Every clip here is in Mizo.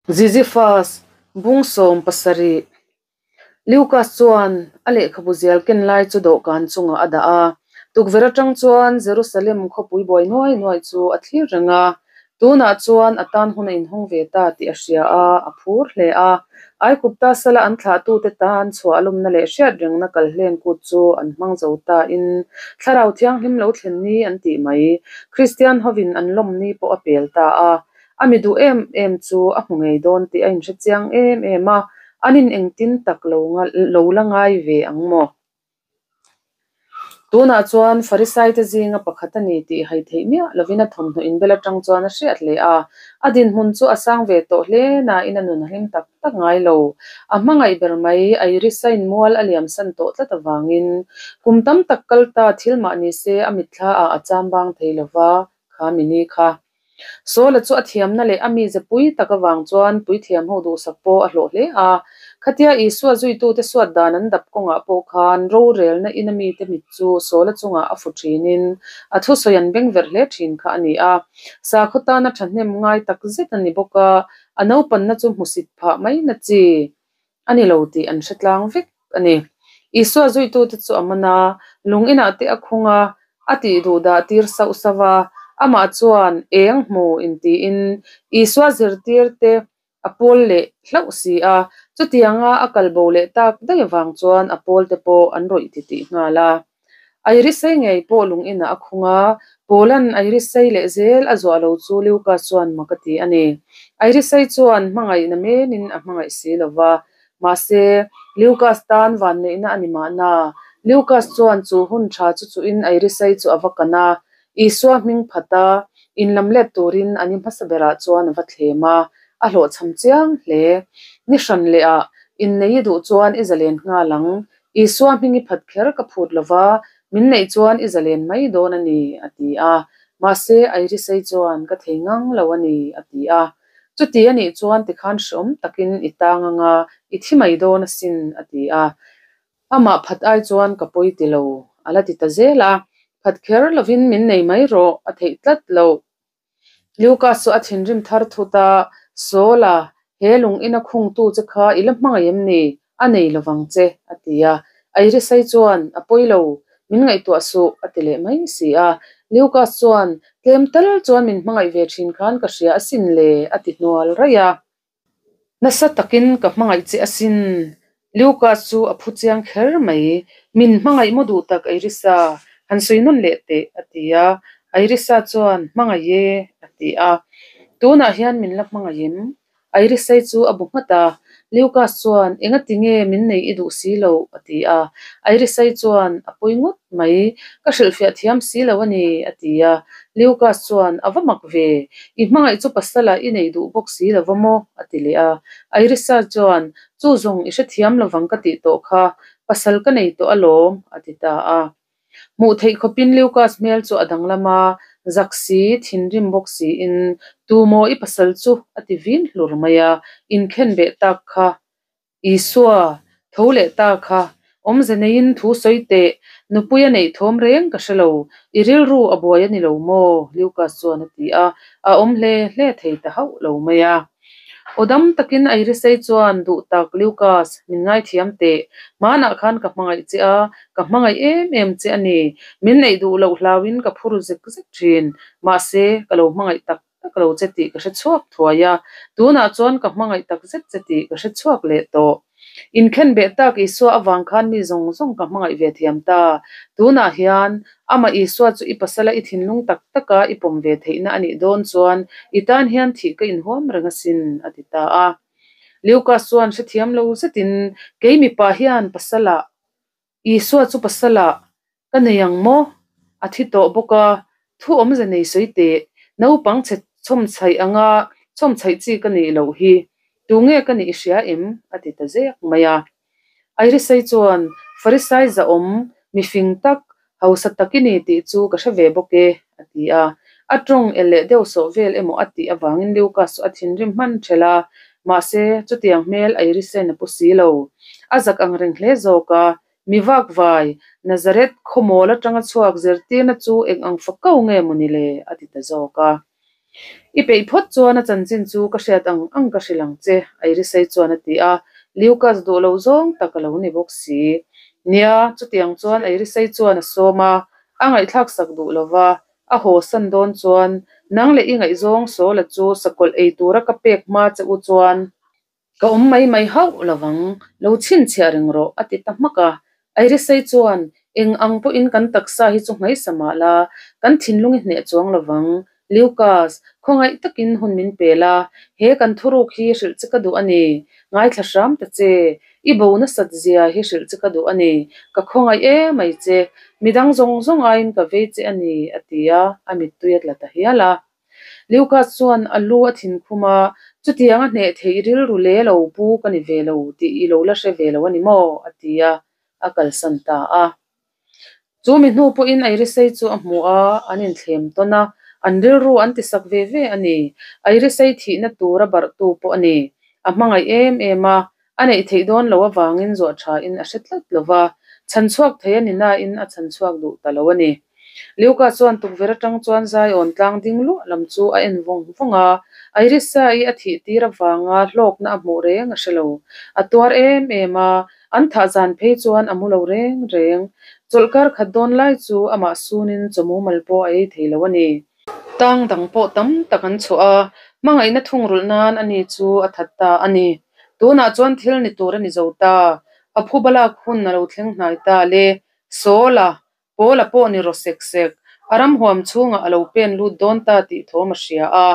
Ziziphus, Bung 17. Lukas chuan a lehkhabu zial ken lai chu dawhkan chungah a dah a. Tukverh atang chuan Jerusalem khawpui buai nuai nuai chu a thlir reng a. Tunah chuan a tan hun a inhawng ve ta tih a hria a, a phur hle a. Aigupta sala an thlahtute tan chhuah lawmna leh hriat rengna kal hlen kut chu an hmang zo ta in Thlarau Thianghlim lo thlen ni an tih mai. Kristian hovin an lawm ni pawh a pel ta a. A mi duh em em chu a hmu ngei dawn tih a inhre chiang em em a, an in engtin tak lo lo la ngai ve ang maw? Tunah chuan Farisaite zinga pakhat a ni tih hai theih miah lovin a thawmhnaw inbel atang chuan a hriat hle a. A dinhmun chu a sang ve tawh hle nain a nun a hlim tak tak ngai lo. A hmangaih ber mai Iris-a inmual a liamsan tawh tlat avangin kum tam tak kal ta thil mah ni se a mitthla ah a chambang thei lova kha mi ni kha. Sawla chu a thiamna leh a mize pui tak avang chuan puithiam ho duhsak pawh a hlawh hle a. Khatia Isua zuitute suat dan an dap kawngah pawh khan rorelna ina mite mit chu Sawla chungah a fu thinin a thusawi an beng verh hle thin kha a ni a. Sakhaw tana thahnem ngai tak zet a ni bawk a, a naupanna chu hmusit phah mai na chi a ni lo tih an hre tlang vek a ni. Isua zuitute chu a man a, lung inah te a khung a, a tih duh dah tir sauh sauh a. Amah chuan eng hmu intiin Isua zirtirte a pawl leh hlauh si a, chutianga a kal bo leh tak daih avang chuan a pawlte pawh an rawih titih nghal a. Airisei ngei pawh lung inah a khung a, Paula'n Airisei leh zel a zuah lo chu Luka chuan mak a ti a ni. Airisei chuan hmangaihna menin a hmangaih si lo va, mahse, Lukas tan vanneihna a ni mahna. Lukas chuan chu hun tha chu chuhin Airisei chu a va kan a, Isua hming phat a, inlam let turin an i hmasa berah chuan a va thlem a, a hlawhchham chiang hle. Ni hran leh ah, innei i duh chuan i zalen nghal ang, Isua hming i phat kher ka phut lo va, min neih chuan i zalen mai dawn a ni, a ti a. Mahse, Irisei chuan, Ka thei ngang lo a ni, a ti a. Chuti a nih chuan tikhan hreawm takin i tang anga i thi mai dawn asin, a ti a. Amah phat ai chuan ka pawi ti lo, a la ti ta zel a. Phat kher lovin min nei mai rawh, a theih tlat loh. Lucas chu a thinrim thar thut a, Sawla, he lung ina khungtu che kha i la hmangaih em ni? A nei lovang che, a ti a. Irisai chuan, A pawi lo, min ngaihtuah suh, a ti leh mai si a. Lucas chuan, Tlem tal chuan min hmangaih ve thin khan ka hria asin le, a ti hnual raih a. Nasa takin ka hmangaih che asin. Lucas chu a phu chiang kher mai. Min hmangaih maw duh tak Irisa? Han sawi nawn leh teh, a ti a. Irisa chuan, Hmangaih e, a ti a. Tunah hian min la hmangaih em? Irisai chu a bu nghat a. Lucas chuan, Engati nge min nei i duh si loh? a ti a. Irisai chuan, A pawi ngawt mai. Ka hrilhfiah thiam si lo a ni, a ti a. Lucas chuan, A va mak ve. I hmangaih chu pasala i nei duh bawk si lo va maw? a ti leh a. Irisa chuan, Chu zawng i hrethiam lovang ka tih tawh kha, pasal ka nei tawh alawm, a ti ta a. Hmuh theih khawpin Lucas hmel chu a danglam a, zak si, thinrim bawk siin, Tu maw i pasal chu? a ti vin hlur mai a, inkhen beh tak kha Isua, tho leh ta kha, awmze neiin thu sawi teh, nupui a neih thawm reng ka hre lo, i rilru a buai a ni lo maw? Lucas chuan a ti a, a awm hle hle thei ta hauh lo mai a. Aw dam takin Irisei chuan, Duh tak, Lucas, min ngaithiam teh, hmanah khan ka hmangaih che a, ka hmangaih em em che a ni, min neih duh loh hlauin ka phur zek zek thin, mahse, ka lo hmangaih tak tak lo che tih ka hre chhuak thuai a, tunah chuan ka hmangaih tak zet che tih ka hre chhuak leh tawh. Inkhen beh tak Isua avang khan mi zawng zawng ka hmangaih ve thiam ta. Tunah hian amah Isua chu i pasala i thinlung tak taka i pawm ve theihna a nih dawn chuan i tan hian thih ka inhuam reng asin, a ti ta a. Lucas chuan hrethiam lo zetin, Kei mipa hian pasala Isua chu pasala ka nei ang maw? A thi tawh bawk a, thu awmze nei sawi teh, naupang chhe chhawmchhaih anga chhawmchhaih chi ka nih loh hi, tunge ka nih i hria em? a ti ta zek mai a. Irisai chuan, Farisai zahawm, mifing tak, hausa tak i ni tih chu ka hre ve bawk e, a ti a. A tawng el leh deuh sawh vel emaw a tih avangin Lucas chu a thinrim hman ṭhelh a, mahse, chutiang hmel Irisain a pu si lo. A zak ang reng hle zawk a, Mi vakvai, Nazareth khawmawl atanga chhuak zirtirna chu eng ang fa ko nge maw ni le? a ti ta zawk a. I peih phawt chuan a chanchin chu ka hriat ang ang ka hrilh ang che, Irisai chuan a ti a, Lucas duh lo zawng tak a lo ni bawk si. Nia, chutiang chuan Irisai chuan a sawm a, a ngaihthlak sak duh lo va, a haw san dawn chuan nang leh i ngaihzawng Sawla chu sakawlh ei tura ka pek hma che u chuan Ka awm mai mai hauh lovang, lo chhinchhiah reng rawh, a ti ta hmak a. Irisai chuan, Eng ang pawhin kan taksa hi chu hmaisa mah la, kan thinlung i hneh chuang lovang. Lucas, khawngaih takin hun min pe la, he kan thuruk hi hrilh che ka duh a ni. Ngaithla hram ta che, i bo nasat zia hi hrilh che ka duh a ni. Ka khawngaih emai che, midang zawng zawng aiin ka vei che a ni, a ti a, a mittui a tla ta hial a. Lucas chuan a lu a thin khum a, Chutiang a hneh theih rilru le lo pu ka ni ve lo tih i lo la hre ve lo a ni maw? a ti a, a kalsan ta a. Chu mi hnu pawhin Irisei chu a hmu a, an inthlem tawn a, an rilru an tisak ve ve a ni. Irisei thihna tura barhtu pawh a ni. A hmangaih em em a, a neih theih dawn lo avangin zuah thain a hre tlat lo va, chhan chhuak thei a ni nain a chhan chhuak duh ta lo a ni. Luca chuan tukverh atang chuan Zion tlang ding luah lam chu a en vawng vawng a, Irisa-i a thih tir avanga hlawkna a hmuh reng a hre lo. A tuar em em a, an thah zan phei chuan a mu lo reng reng. Chawlhkar khat dawn lai chu amah sunin chawmu mal pawh a ei thei lo a ni. Tang dang pawh tam tak an chhuah a, hmangaihna thungrulh nan ani chu a that ta a ni. Tunah chuan thil ni tur a ni zo ta, a phuba lak hun a lo thleng hnai ta le. Sawla, Pawla pawh ni raw sek sek, a ram huam chhungah a lo pen lut dawn ta tih thawm a hria a,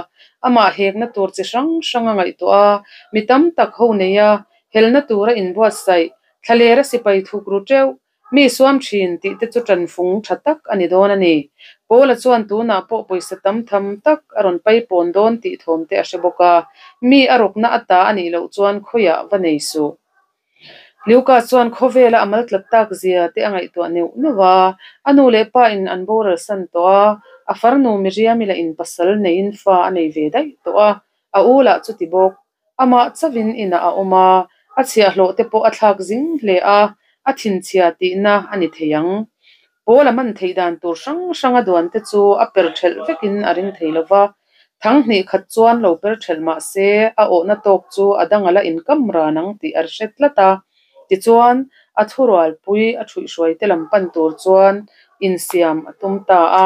amah hekna tur chi hrang hrang a ngaihtuah a, mi tam tak ho neia helna tura inbuatsaih, thlalera sipai thuk ru teuh, Mi suam thin tih te chu ṭanfung ṭha tak a ni dawn a ni. Paula chuan tunah pawh pawisa tam tham tak a rawn paipawn dawn tih thawm te a hre bawk a, mi a rawkna a ta a nih loh chuan khawiah va nei suh. Luka chuan khawvela a mal tlat tak zia te a ngaihtuah neuh neuh a, a nu leh pa in an boral san tawh a, a farnu Miriami lah in pasal neiin fa a nei ve daih tawh a, a u lah chuti bawk. Amah chauhin inah a awm a, a chhiahhlawh te pawh a thlak zing hle a, a thinchhia tihna a ni thei ang. Pawl a man theih dan tur hrang hrang a duan te chu a per ṭhelh vekin a ring thei lo va, thang hnih khat chuan lo per ṭhelh mah se a awhna tawk chu a dang a la inkam ran ang tih a hre tlat a. Tichuan, a thurualpui a ṭhuihhruai te lam pan tur chuan insiam a tum ta a.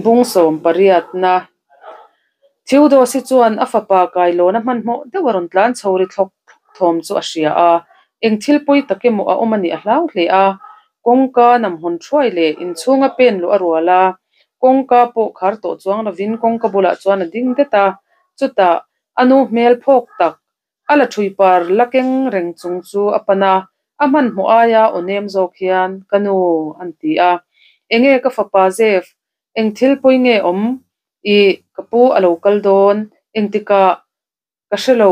Bung sawm pariatna Theodosi chuan a fapa kailawn a hmanhmawh deuh a rawn tlan chho ri thlawk thlawk thawm chu a hria a, eng thil pawi tak emaw a awm a nih a hlau hle a. Kawngka nam hawn thuai leh inchhunga pen luh a rual a, kawngka pawh khar tawh chuang lovin kawngka bulah chuan a ding det a, chutah a nu hmel phawk tak A la ṭhui par la keng reng chung chu a pan a, a hmanhmawh aia aw nem zawk hian, Ka nu, an ti a. Enge ka fapa Zef, eng thil pawi nge awm? Ih, ka pu a lo kal dawn, engtikah ka hre lo,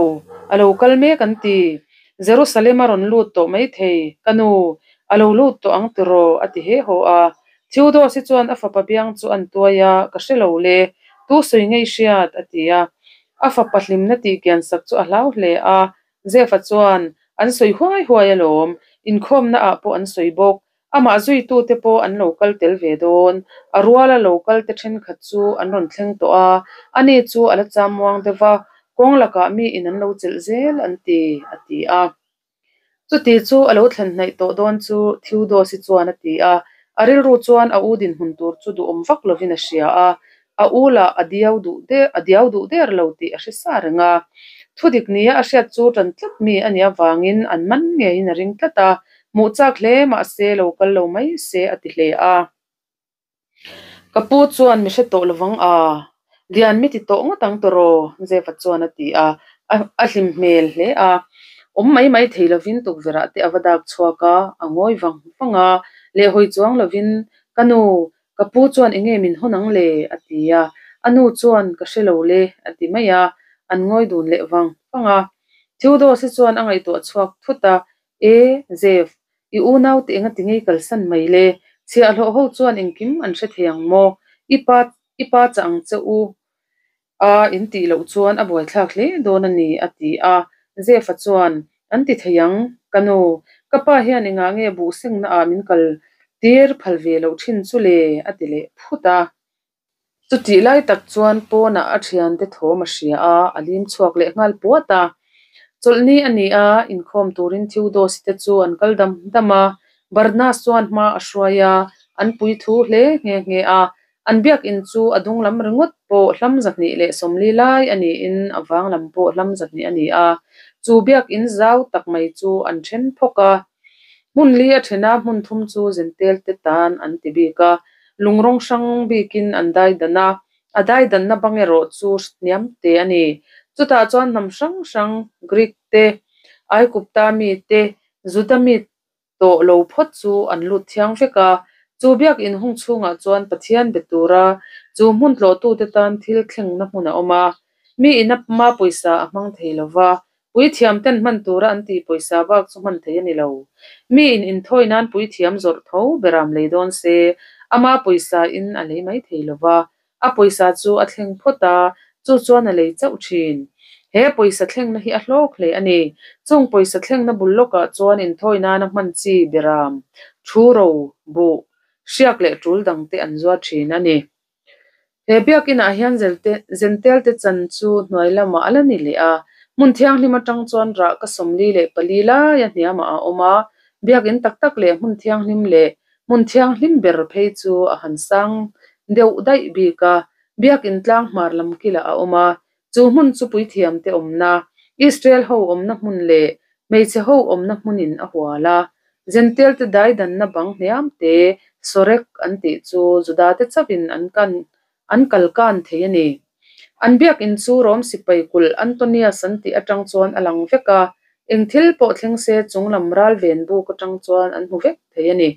a lo kal mek an ti. Jerusalem a rawn lut tawh maithei, ka nu, a lo lut tawh ang tiraw? a ti he haw a. Theodosi chuan a fapa biang chu an tuai a, Ka hre lo le, tu sawi ngei hriat? a ti a. A fapa hlimna tih kian sak chu a hlau hle a, Zefa chuan, An sawi huai huai alawm, inkhawmna ah pawh an sawi bawk, amah zuitute pawh an lo kal tel ve dawn, a ruala lo kal te thenkhat chu an rawn thleng tawh a, ani chu a la cham muang deuh va, kawng lakah mi in an lo chelh zel an ti, a ti a. Chuti chu a lo thlen hnaih tawh dawn chu Theodosi chuan a ti a, a rilru chuan a u dinhmun tur chu duhawm vak lovin a hria a, a u lah a diau duh der a diau duh der lo tih a hre sa reng a. Thudik nia a hriat chu tan tlat mi a nih avangin an man ngeiin a ring tlat a, hmuh chak hle mahse lo kal lo mai se a ti hle a. Ka pu chuan mi hre tawh lovang a, Lian mi ti tawh ngawt ang tawraw? Zefa chuan a ti a, a hlim hmel hle a. Awm mai mai thei lovin tukverh ah te a va dak chhuak a, a ngawi vang vang a, lehhawi chuang lovin, Ka nu, ka pu chuan enge min hawn ang le? a ti a, a nu chuan Ka hre lo le a ti mai a, an ngawi dun leh vang vang a. Theodosi chuan a ngaihtuah chhuak thut a, E, Zef, I unaute enga ti ngei kalsan mai le? Chhiahhlawh ho chuan engkim an hre thei ang maw? I pa i pa chah ang che u a in tih loh chuan a buaithlak hle dawn a ni, a ti a. Zefa chuan, An ti thei ang, ka nu. Ka pa hian engah nge buh sengna ah min kal tir phal ve loh thin chu le? a ti leh phut a. Chutih lai tak chuan pawnah a thiante thawm a hria a, a lim chhuak leh nghal puat a. Chawlhni a ni a, inkhawm turin Theodosi te chu an kal dam dam a. Barnas chuan hma a hruai a, an pui thu hle nghe nghe a. An biakin chu a dung lam ringawt pawh hlam 240 lai a niin a vang lam pawh hlam 200 a ni a. Chu biakin zau tak mai chu an then phawk a. Hmun li a then a, hmun thum chu Zentel te tan an ti bik a. Lung rawng hrang bikin an daidan a, a daidanna bang erawh chu hniam te a ni. Chutah chuan hnam hrang hrang, Greek te, Aigupta mi te, Juda mi tawh lo phawt chu an lut thiang vek a. Chu biakin hung chhungah chuan Pathian be tura chu hmun tlawhtute tan thil thlengna hmun a awm a. Mi ina ma pawisa a hmang thei lo va, Puithiam ten hman tura an tih pawisa bak chu hman thei a ni lo. Mi in inthawi nan puithiam zawrh tho beram lei dawn se, ama pawisa in a lei mai thei lo va, a pawisa chu a thleng phawt a, chu chuan a lei chauh thin. He pawisa thlengna hi a hlawk hle a ni. Chung pawisa thlengna bul lawkah chuan inthawi nana hman chi beram, thu ro, buh, hriak leh tul dangte an zuar thin a ni. He biakinah hian Zentel te chan chu hnuai lamah a la ni leh a, hmun thianghlim atang chuan rah ka 44 laia hniamah a awm a, biakin tak tak leh hmun thianghlim leh hmun thianghlim ber phei chu a han sang deuh daih bik a, biakin tlang hmar lam kilah a awm a, chu hmun chu puithiam te awmna, Israel ho awmna hmun leh hmeichhe ho awmna hmunin a hual a, Zentel te daidanna bang hniam te Sorek an tih chu Juda te chauhin an kan an kal kan thei a ni. An biakin chu Rom sipai kulh Antonius an tih atang chuan a lang vek a, eng thil pawh thleng se chung lam ral ven buk atang chuan an hmu vek thei a ni.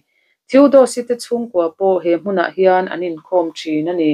Theodosi te chhungkua pawh he hmunah hian an inkhawm thin a ni.